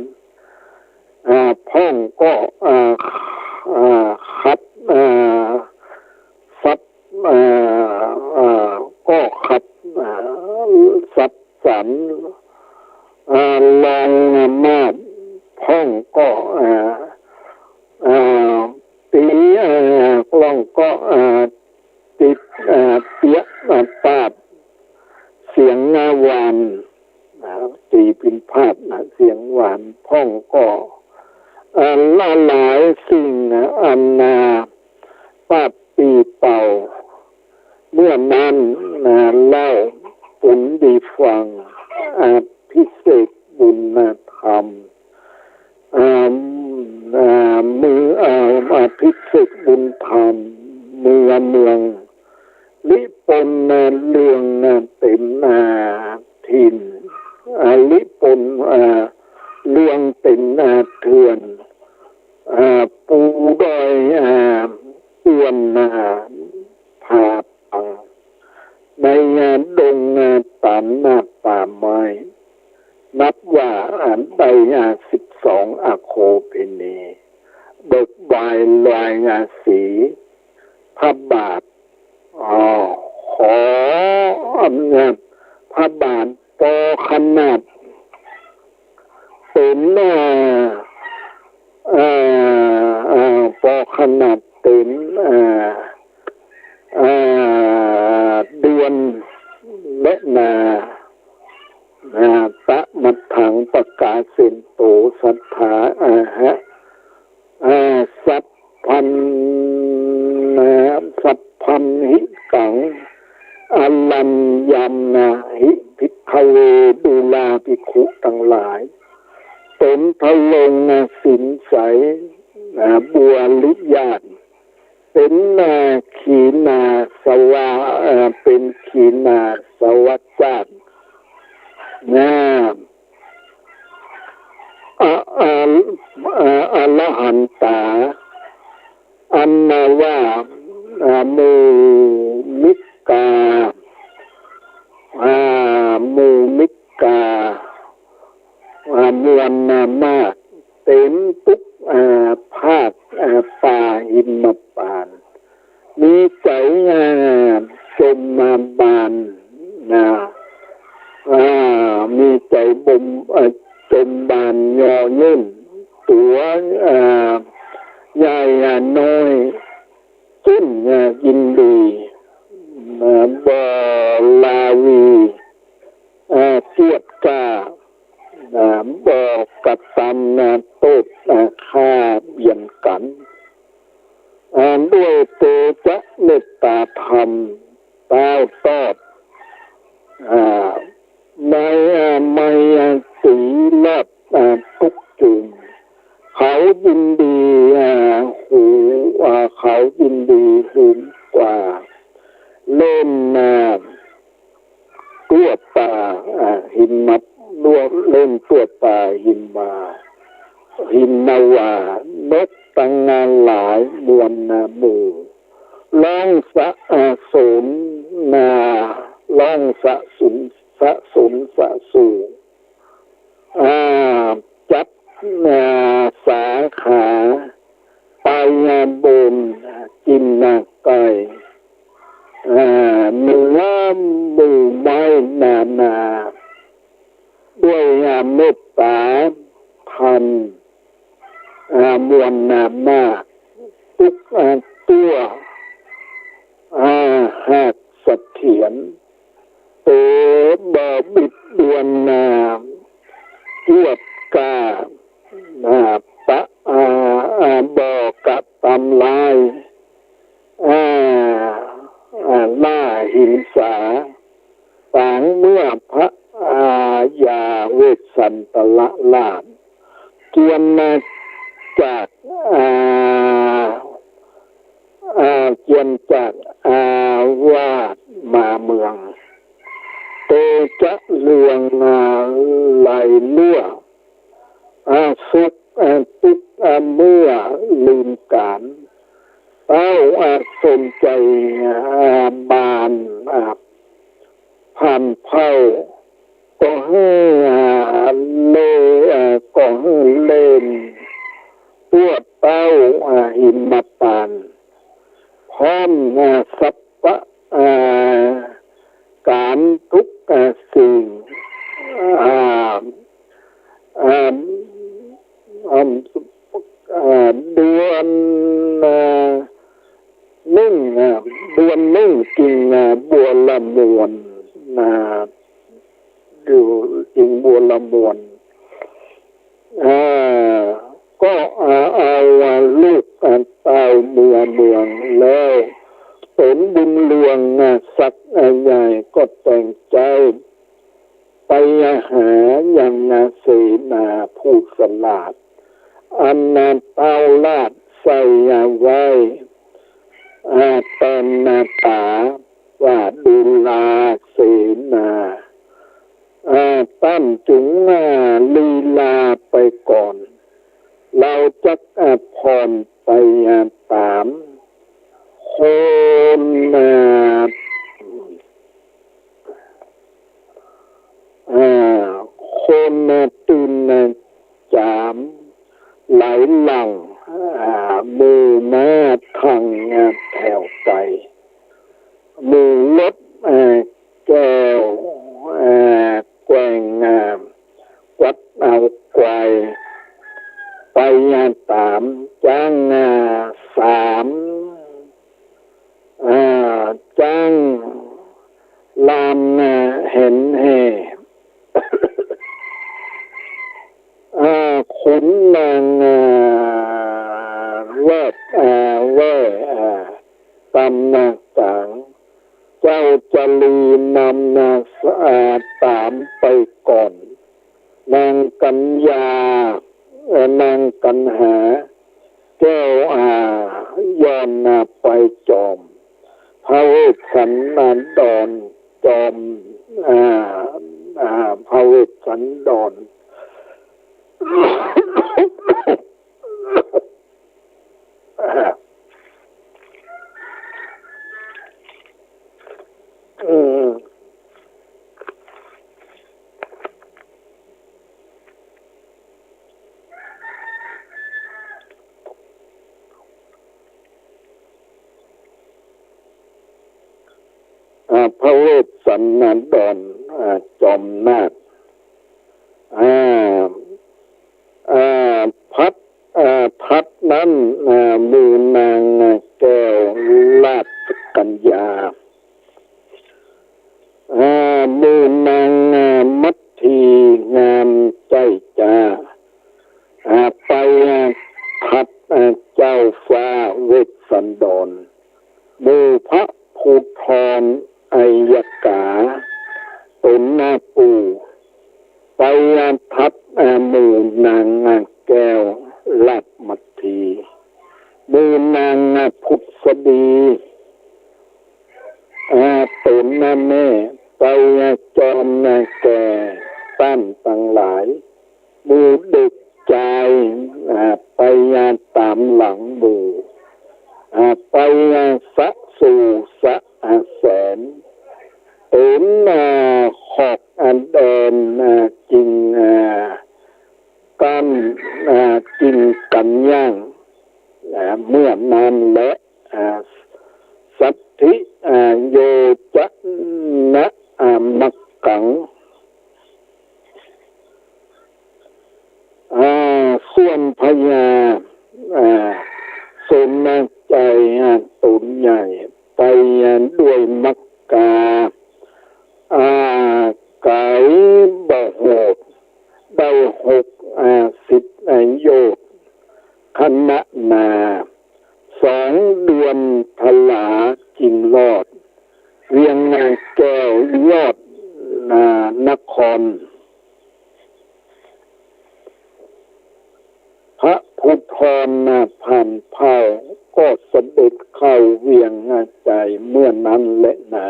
อ่า พ่องก็ อ่า อ่า ขัด อ่า สับ อ่า อ่า ก็ขัด อ่า สับสัน อ่า ลาง อ่า มาด พ่องก็ อ่า อ่า ตี๋ อ่า พ่องก็ อ่า ตี๋ อ่า เปียะ อ่า ปาด เสียง อ่า หวาน นะ ตี๋พิณพาทย์นะ เสียงหวาน พ่องก็ อ่า ละหลายสิ่ง อ่า อันนาปาดปีเป่า เมื่อนั้น อ่า เล่าปุนดีฟัง อภิเษกบุญธรรม อ่า อ่า เมือง อ่า อภิเษกบุญธรรม เมือง เมืองลิปน อ่า เรือง อ่า เต็ม อ่า ถิ่น อ่า ลิปน อ่า เรืองเต็ม อ่า เถื่อน อ่า ปูดอย อ่า อ้วน อ่า ผาปัง ใน อ่า ดง อ่า ตัน อ่า ป่าไม้ นับว่า อ่า ได้ อ่า สิบสอง อโคเภณี เบิกบานลาย อ่า สี พระบาท อ๋อ ขออำนาจพระบาทปอขนาดเต็ม อ่า อ่า อ่า ปอขนาดเต็ม อ่า อ่า เดือนและนา อ่า ตะมัทธัง ปกาเสนโต สัทธา อาหะ อ่า สัพพัน อ่า สัพพันหิกัง อรัญญานาหิ ภิกขเว ดูราภิกขุตังหลาย ตนทรง อ่า ศีลใส อ่า บริยาท เป็น อ่า ขีณาสวะ อ่า เป็นขีณาสวะจาติ นะ อะ อะ อะ อรหันตา อันว่า อ่า หมู่มิกา อ่า หมู่มิกา อ่า มวลมาก เต็มทุก อ่า ภาค อ่า ป่าหิมพานต์ มีใจ๋ อ่า จมบาน นะ อ่า มีใจ๋บม อ่า จมบานยอเยิน ตั๋ว อ่า ใหญ่ อ่า น้อย จุ้น อ่า ยินดี อ่า บ่ลาวี อ่า เกียรติกล้า อ่า บ่กระตำ อ่า โต้ษ อ่า ฆ่าเบียดกั๋น อ่า ด้วยเตจะเมตตาธรรม เต้าตอด อ่า ใน อ่า ไมตรีรอด อ่า ทุกข์จุม เขายินดี อ่า หู อ่า เขายินดีหืนกว่า เล่น อ่า ทั่วป่า อ่า หิมะ ทั่ว เล่นทั่วป่าหิมะ หิมะ นกตังหลายมวลหมู่ ร้องสรรเสริญ นา ร้องสรรเสริญ สรรเสริญ สรรเสริญ อ่า จับ อ่า สาขา ไปบน กินนาไก่ อ่า เนื้อหมู่ไม้นานา ด้วย อ่า เมตตาธรรม อ่า มวลมาก ทุก อ่า ทั่ว อ่า หากเสถียร เตบ่บิดเบือน อ่า เกียรติกล้า อ่า ปะ อ่า อ่า บ่กระตำร้าย อ่า อ่า ล่าหิงสา ปางเมื่อพระ อ่า ยาเวสสันตรราช เกียรติจาก อ่า อ่า เกียรติจาก อ่า วาดมาเมือง เตจะเรือง อ่า ไหลลั่ว อ่า สุข อ่า ทุกข์ อ่า เมื่อลืมก๋าน เต้า อ่า สนใจ๋ อ่า บาน อ่า ผ่านเผ่า ก็หื้อ อ่า เล อ่า ก็หื้อเล่น ทั่วเต้า อ่า หิมพานต์ พร้อม อ่า สรรพ อ่า ก๋านทุก อ่า สิ่ง อ่า อ่า อ่า อ่า เดือน อ่า นึ่ง อ่า เดือนนึ่งกิ่ง อ่า บัวละมวล อ่า อยู่กิ่งบัวละมวล อ่า ก็ อ่า เอา อ่า ลูก อ่า เต้าเมือเมืองแล้ว ตนบุญหลวง อ่า ศักดิ์ อ่า ใหญ่ ก็แต่งใจ๊ ไปหายัง อ่า เสนาผู้ฉลาด นาเต้าราชใส่ไว้ อ่า แตนนาต๋าว่าดูราเสนา อ่า ต้านจุง อ่า ลีลาไปก่อน เฮาจัก อ่า ผ่อนไป อ่า ต๋าม คนนา อ่า คนนาตื่นนาจ๋าม ไหลหลั่ง อ่า หมู่ม้าทั่ง อ่า แถวไป หมู่รถ อ่า แก้ว อ่า แกว่ง อ่า กวัดเอาควาย ไป อ่า ต๋าม จ๊าง อ่า สาม อ่า จ๊างลาม อ่า แหนแห่ อ่า ขุนนาง อ่า แวด อ่า แว่ อ่า ต๋ามนาก๋าง เจ้าจารีนำนา อ่า ต๋ามไปก่อน นางกัญญา เอ่อ นางกัณหา แก้ว อ่า ย่อนนาไปจอม พระเวสสันดรจอม อ่า อ่า พระเวสสันดร อืม อ่า พระเวสสันดร อ่า จอมนาถ อ่า อ่า พัด อ่า พัดนั้น อ่า หมู่นาง อ่า แก้วราชกัญญา อ่า หมู่นาง อ่า มัททีงามใจ้จ้า อ่า ไป อ่า พัด อ่า เจ้าฟ้าเวสสันดร หมู่พระภูธรอัยยกา ต๋นนาปู่ ไป อ่า พัด อ่า หมู่นาง อ่า แก้วราชมัทที หมู่นาง อ่า ผุดสดี อ่า ต๋นนาแม่ ไป อ่า จอมนาแก่ต้านตังหลาย หมู่เด็กจาย อ่า ไป อ่า ต๋ามหลังหมู่ อ่า ไป อ่า สะสู่สะ อ่า แสน เป๋น อ่า ขอก อ่า แดน อ่า จิง อ่า กั๋น อ่า จิงกั๋นย่าง อ่า เมื่อนั้นแล อ่า สัตถิ อ่า โยจะนะ อ่า มักขัง อ่า ส่วนพญา อ่า สนชัย อ่า ต๋นใหญ่ ไป อ่า ด้วยมักกา อ่า ก๋ายบ่โหด ได้หก อ่า สิบ อ่า โยชน์ ขณะนา สองเดือนทลาจึงรอด เวียงนาแก้วยอด อ่า นคร พระภูธร อ่า ผ่านเผ่า ก็เสด็จเข้าเวียง อ่า ใจ๋เมื่อนั้นแลนา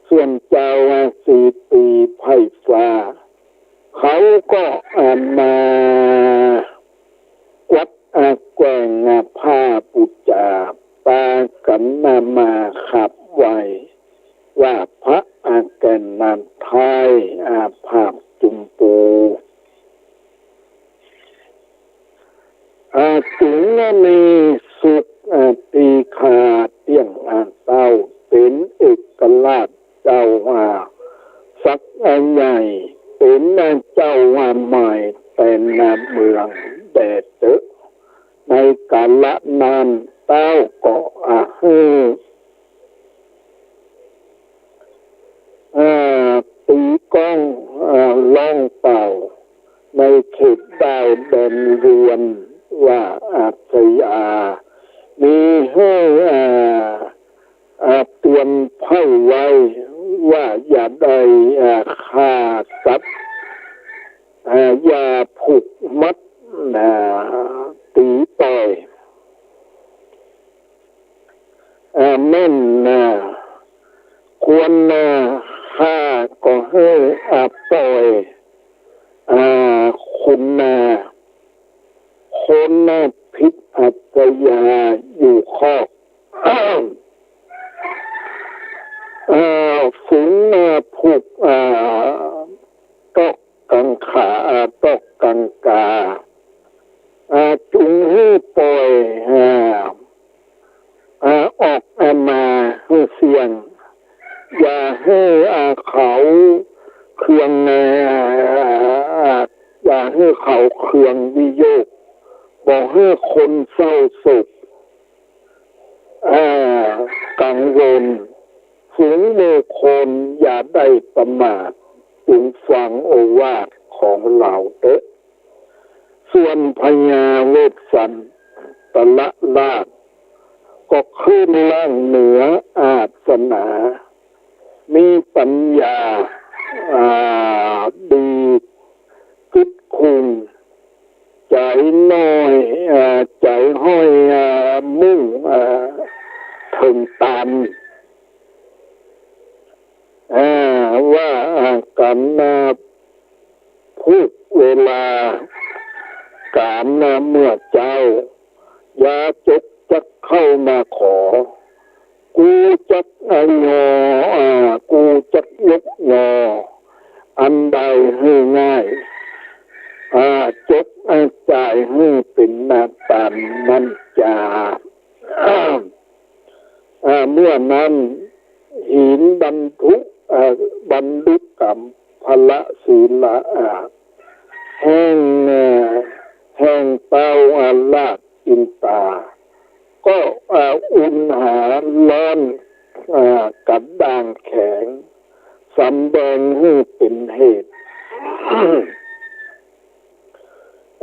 ส่วนเจ้า อ่า สีปีไพร่ฟ้า เขาก็ อ่า มา กวัด อ่า แกว่ง อ่า ผ้าปู๋จา ปากั๋น อ่า มาขับไหว้ ว่าพระ อ่า แก่นนางไท้ อ่า ผาบจุมปู อ่า จุงมีสุข อ่า ตี้ข้าเตี้ยง อ่า เต้า เป๋นเอกราชเจ้า อ่า ศักดิ์ อ่า ใหญ่ เป๋น อ่า เจ้า อ่า ใหม่แตน อ่า เมืองแด่เต๊อะ ในกาละนั้นเต้าก็ อ่า หื้อ อ่า ตี๋ก้อง อ่า ร้องเป่า ในเขตดาวแดนเวียนว่าอาสยา มีหื้อ อ่า อ่า เตือนไพร่ไว้ว่าอย่าได้ อ่า ฆ่าสัตว์ อ่า อย่าผูกมัด อ่า แม่นนา ควรนา ข้าก็หื้อ อ่า ป่อย อ่า คนนา คนนาผิดอัศยาอยู่คอก อ่า ฝูงนาผูก อ่า ตอกกังขา อ่า ตอกกังกา อ่า จุงหื้อป่อย อ่า อ่า ออกมาหื้อเสี้ยง อย่าหื้อ อ่า เขาเคือง อ่า อย่าหื้อเขาเคืองวิโยค บ่หื้อคนเศร้าโศก อ่า กังวล ฝูงหมู่คนอย่าได้ประมาท จุงฟังโอวาทของเฮาเต๊อะ ส่วนพญาเวสสันตรราช ก็ขึ้นนั่งเหนืออาสนะ มีปัญญา อ่า ดี กึ๊ดกุง ใจ๋น้อย อ่า ใจ๋ห้อย อ่า มุ่ง อ่า เถิงต๋าน อ่า ว่า อ่า กั๋นนา ผูกเวลา ก๋านนา เมื่อเจ๊า ยาจกจักเข้ามาขอ กูจัก อ่า ยอ อ่า กูจักยกยอ อันใดหื้อง่าย อ่า จก อ่า จ่ายหื้อเป๋นนาต๋านนั้นจา อ่า เมื่อนั้น หินบรรทุก อ่า บรรลุกัมภะละศิลา อ่า แห่ง อ่า แห่งเต้า อ่า ราชอินตา ก็ อ่า อุณหาร้อน อ่า กระด้างแข็ง สำแดงหื้อเป๋นเหตุ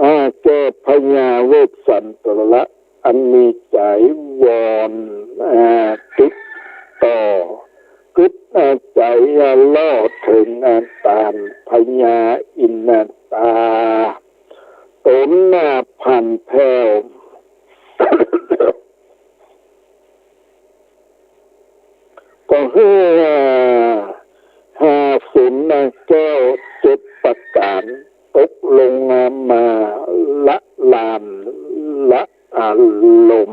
อ่า แก่พญาเวสสันตรราช อันมีใจ๋วอน อ่า ติดต่อ กึ๊ด อ่า ใจ๋ อ่า ล่อเถิง อ่า ต๋านพญาอินตา ต๋น อ่า ผันแผ้ว ก็หื้อ อ่า หาฝน อ่า แก้วเจ็ดประก๋าน ตกลงมา มาละลาน ละ อ่า ลม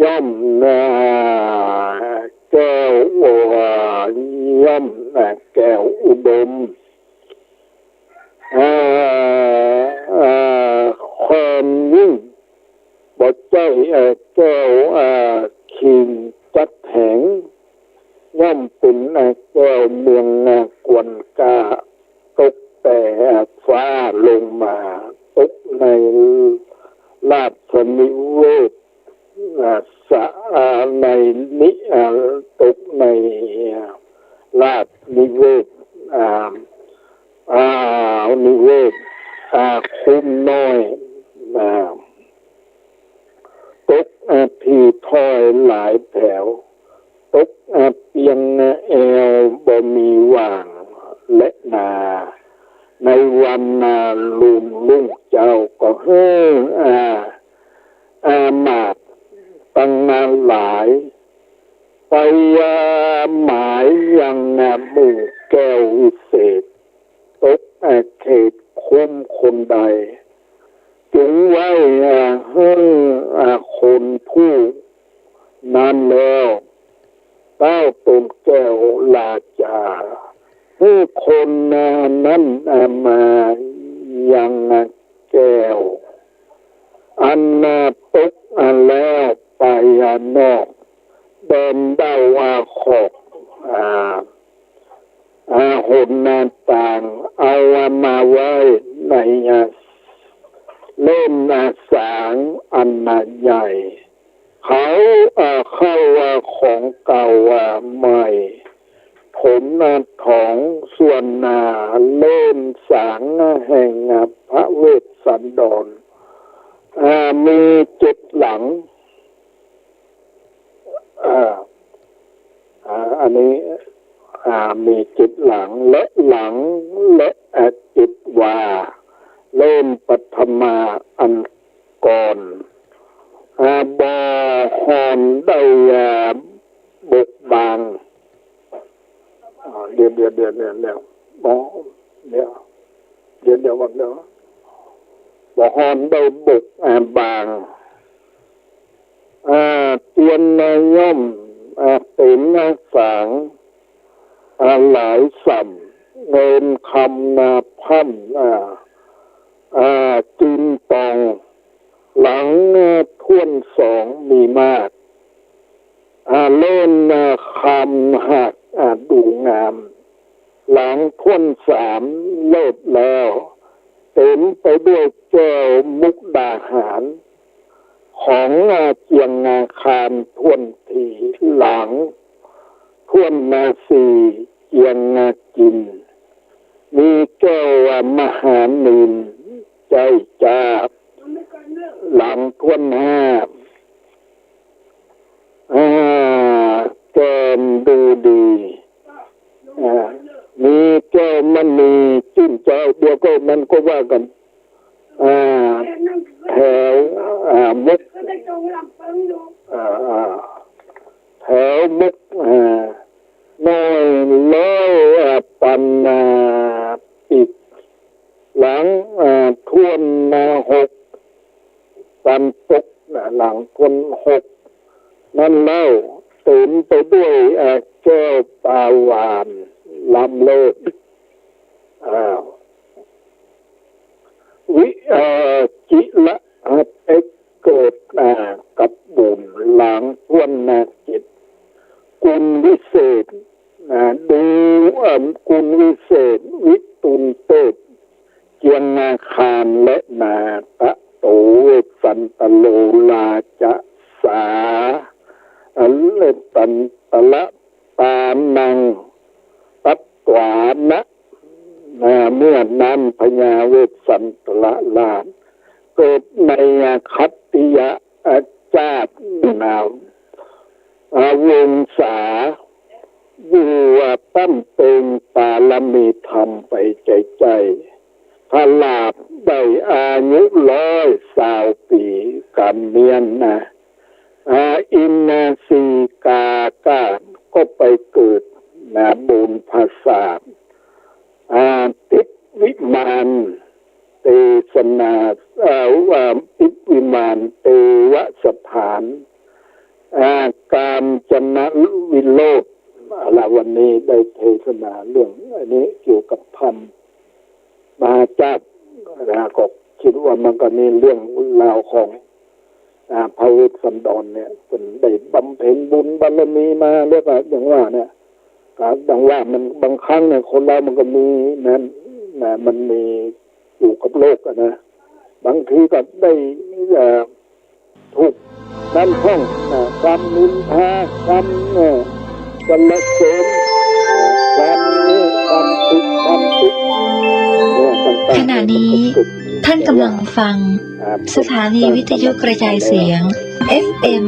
ย่อม อ่า แก้ว อ่า ย่อม อ่า แก้วอุดม อ่า อ่า แควนยิ่ง บ่ใจ้ อ่า แก้ว อ่า คิงจักแหง ย่อมเป๋น อ่า แก้วเมือง อ่า กวนก้า ตกแต่ อ่า ฟ้าลงมา ตกในราชนิเวศ อ่า สะ อ่า ในนิ อ่า ตกใน อ่า ราชนิเวศ อ่า อ่า นิเวศ อ่า คุ้มน้อย อ่า ตก อ่า ถี่ถ้อยหลายแถว ตก อ่า เปียง อ่า แอวบ่มีหว่างแลนา ในวันนาลุงลุ่งเจ๊าก็หื้อ อ่า อามาตย์ตังนาหลาย ไป อ่า หมายยัง อ่า หมู่แก้ววิเศษ ตก อ่า เขตคุ้มคนใด จุงไว้ อ่า หื้อ อ่า คนผู้นั้นแล้ว เต้าต๋นแก้วราจา หื้อคนนั้น อ่า มายัง อ่า แก้ว อัน อ่า ตก อ่า แล้วไป อ่า นอกแดนเด้า อ่า ขอก อ่า อ่า หน อ่า ต่าง เอา อ่า มาไว้ใน อ่า เล่ม อ่า สางอัน อ่า ใหญ่ เขา อ่า เข้า อ่า ของเก่า อ่า ใหม่ ถม อ่า ถองส่วน อ่า เล่มสาง อ่า แห่ง อ่า พระเวสสันดร อ่า มีเจ็ดหลัง อ่า อ่า อันนี้ อ่า มีเจ็ดหลัง และหลัง และ อ่า เจ็ดวา เล่มปัทมาอันก่อน อ่า บ่อ ฮอนได้ อ่า บกบาง อ่า เดี๋ยว เดี๋ยว เดี๋ยว เดี๋ยว เดี๋ยว บ่ เดี๋ยว เดี๋ยว เดี๋ยวก่อน เดี๋ยว บ่ฮอนได้บก อ่า บาง อ่า เตียนนาย่อม อ่า เต็มนาสาง อ่า หลายส่ำ เงินคำนาพร่ำ อ่า อ่า จินตอง หลัง อ่า ถ้วนสองมีมาก อ่า เล่น อ่า คำหัก อ่า ดูงาม หลังถ้วนสามเลิศแล้ว เต็มไปด้วยแก้วมุกดาหาร ของ อ่า เจียงอาคารถ้วนที หลังถ้วนนาสี่เจียงอาจิน มีแก้ว อ่า มหานิล ใจจาบ หลังถ้วนห้า อ่า แกนดูดี อ่า มีแก้วมณีจื้นใจ เดี๋ยวก็มันก็ว่ากั๋น อ่า แถว อ่า มุก อ่า อ่า แถวมุก อ่า น้อยร้อย อ่า ปัน อ่า ปีก หลัง อ่า ถ้วน อ่า หก ปันตก นะ หลังถ้วนหก นั้นแล้ว เต็มไปด้วย อ่า แก้วตาหวาน ล้ำเลิศ อ่า วิ เอ่อ จิระ อ่า เป๊กเกิด อ่า กับบุญ หลังถ้วน อ่า เจ็ด กุณวิเศษ นะ ดู เอ่อ กุณวิเศษ วิตุลเทพ เจียงอาคาร และนา ตะโต เวสสันตโล ราชสา เอ่อ เวสสันตระ ตานัง ตัตถวานะ นะ เมื่อนั้นพญาเวสสันตระราช เกิดในคัตติยะ อ่า จาติ นะ อ่า วงศา อยู่ อ่า ตั้นเต็งปารมีธรรมไปใจ้ๆ พระราชได้อายุร้อยซาวปี๋ ก๋ำเมี้ยนนะ อ่า อินทรีกาก้าก็ไปเกิด นะ บนผาสาท อ่า ทิพย์วิมาน เตสนา เอ่อ ว่าทิพย์วิมาน เตวสถาน อ่า กาญจนวิโรจน์ เอาละ วันนี้ได้เทศนาเรื่องอันนี้เกี่ยวกับธรรม มหาจาติ นะ ก็กึ๊ดว่ามันก็มีเรื่องราวของ อ่า พระเวสสันดรเนี่ย เปิ้นได้บำเพ็ญบุญบารมีมา แล้วก็อย่างว่าเนี่ย ก็อย่างว่ามันบางครั้งเนี่ย คนเรามันก็มีนั้น นะ มันมีอยู่กับโลกอะนะ บางทีก็ได้ เอ่อ ถูกนั้นท่อง นะ คำนินทา คำ เอ่อ สรรเสริญ คำนี้ คำติ คำติ เนี่ย ต่างๆ ขณะนี้ เนี่ย มันก็เกิด ท่านกำลังฟัง อ่า สถานีวิทยุกระจายเสียง เอฟเอ็ม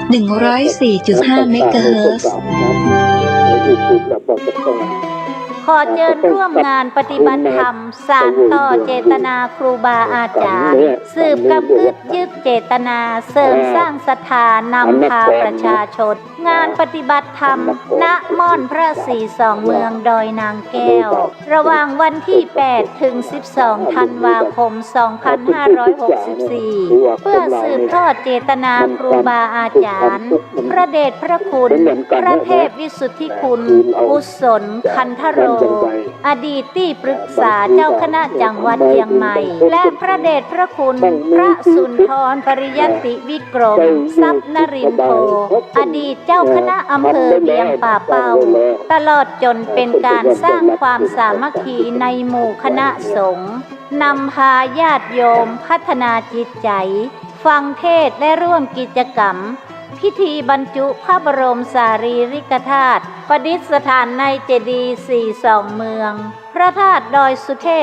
หนึ่งร้อยสี่จุดห้า เมกะเฮิรตซ์ ขอเจิญร่วมงานปฏิบัติธรรม สานต่อเจตนาครูบาอาจ๋ารย์ สืบกำกึ๊ดยึดเจตนา เสริมสร้างศรัทธา นำพาประชาชน งานปฏิบัติธรรม ณ ม่อนพระศรีสองเมืองดอยนางแก้ว ระหว่างวันที่ แปด ถึง สิบสอง ธันวาคม สองพันห้าร้อยหกสิบสี่ เพื่อสืบทอดเจตนาครูบาอาจ๋ารย์ พระเดชพระคุณ พระเทพวิสุทธิคุณ กุศล คันธโร อดีตตี้ปรึกษาเจ้าคณะจังหวัดเจียงใหม่ และพระเดชพระคุณ พระสุนทร ปริยัติวิกรม ทรัพย์นรินทร์โภ อดีตเจ้าคณะอำเภอเวียงป่าเป้า ตลอดจ๋นเป๋นก๋านสร้างความสามัคคีในหมู่คณะสงฆ์ นำพาญาติโยมพัฒนาจิตใจ๋ ฟังเทศน์และร่วมกิจกรรม พิธีบรรจุพระบรมสารีริกธาตุ ประดิษฐานในเจดีย์สี่สองเมือง พระธาตุดอยสุเทพ